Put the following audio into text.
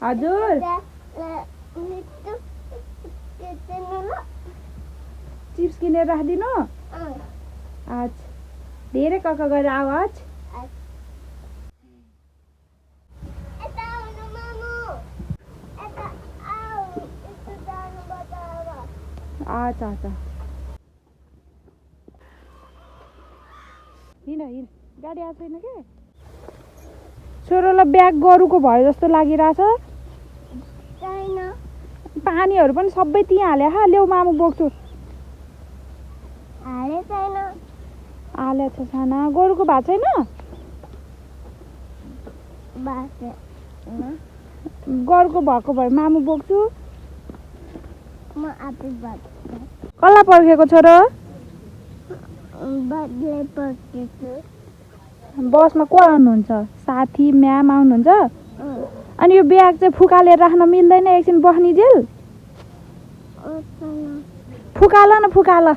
हजुर चिप्स किनेर राखिदिनु अच्छा धेरै कक्का गरेर आवाज अच्छा अच्छा हिँड हिँड गाडी आएको छैन के छोरोलाई ब्याग गरुको भयो जस्तो लागिरहेछ पानीहरू पनि सबै त्यहाँ हाले हा ल्याउ मामु बोक्छु हालेको छ साना गोरुको भएको छैन गोरुको भएको भए मामु बोक्छु कसलाई पर्खेको छोरो बसमा को आउनुहुन्छ साथी म्याम आउनुहुन्छ अनि यो ब्याग चाहिँ फुकालेर राख्न मिल्दैन एकछिन बस्निजेल फुकाल न फुकाल